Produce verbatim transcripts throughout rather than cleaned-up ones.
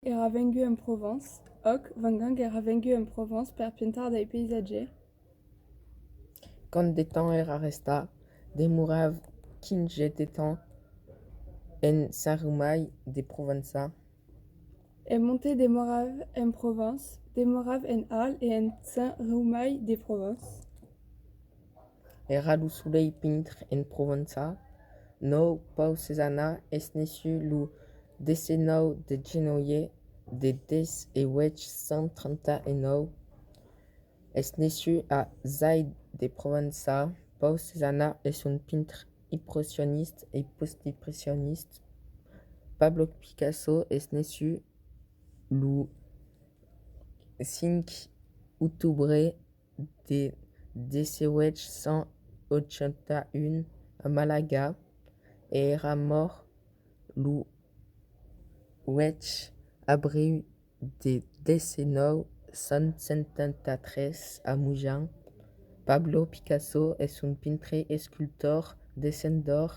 èra vengut en Provença, òc, Van Gogh èra vengut en Provença per pintar dei paisatges. Quant de temps èra restat? Demorava quinze de temps en Sent Romain de Provença. E monte demorava en Provença, demorava en Arle e en Sent Romain de Provença. Èra lo solei pintre en Provença. Nòu, Pau Cézanne es naissut lo dètz-e-nòu de genoier de dètz-e-uech cent trenta-e-nòu. Es naissut a Zai de Provença. Pau Cézanne es un pintre impressionista e postimpressionista. Pablo Picasso es naissut lo cinc octobre de dètz-e-uech cent ochanta-un a Malaga e èra mòrt lo uech abriu de dètz-e-nòu cent setanta-tres a Mojan. Pablo Picasso es un pintre, escultor, dessenhador,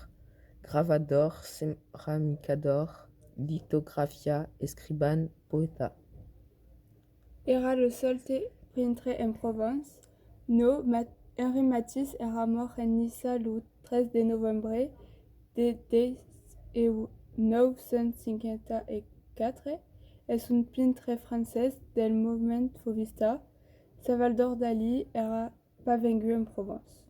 gravador, ceramicador, litografia, escrivan, poèta. Èra lo solte pintre en Provença. Nòu, Ma-, Henri Matisse èra mòrt en Niça lo tres de novembre de dètz-e-nòu cent cinquanta-e-quatre. Es un pintre francés del movement fauvista. Salvador Dalí èra pas vengut en Provença.